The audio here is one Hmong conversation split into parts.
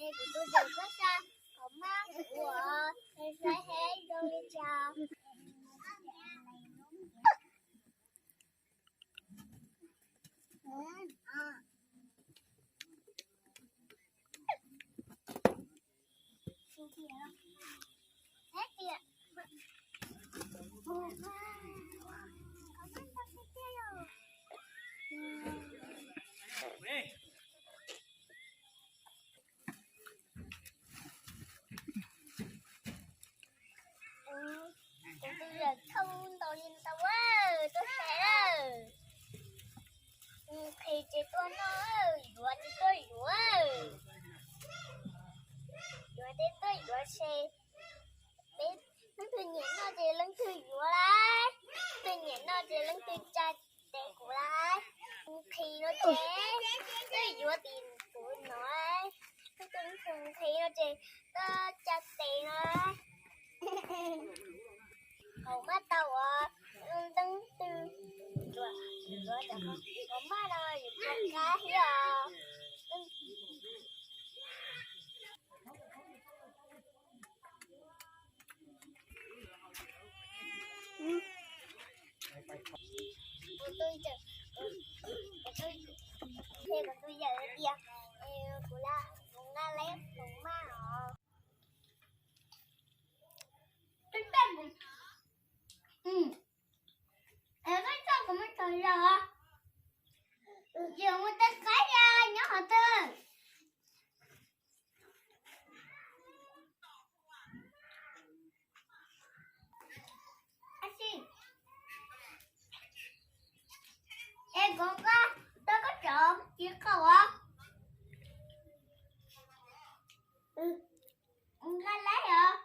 Kuv tus yawm txhob xa qhov maj kuv ua, saib saib zoo li cas. Kuv tus yawm thauj ntau li ntau, tuaj saib lawm. Nqhis ces tuaj noj, yuav ces tuaj yuav. Yuav ces tuaj yuav ces peb leej twg nyiam noj ces leej twg yuav lauj. Leej twg nyiam noj ces leej twg tsa tes kuv lauj. Nqhis no ces twb yuav tim kuv no, leej twg nqhis no ces koj tsa tes no. Hauv maj tau os, leej twg yuav, yuav cov hauv maj no yuav tsa qab thiab os. Kuv tus yawm, kuv tus, kuv tus yawm tias kuv, kuv nqa lawv hauv maj os. Koj coj kuv mus txog zaum, yus mus tej qaib nyob qhov twg? Es koj, koj, koj cov tsis qaub os. Nqa lawv os.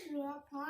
Pov, pov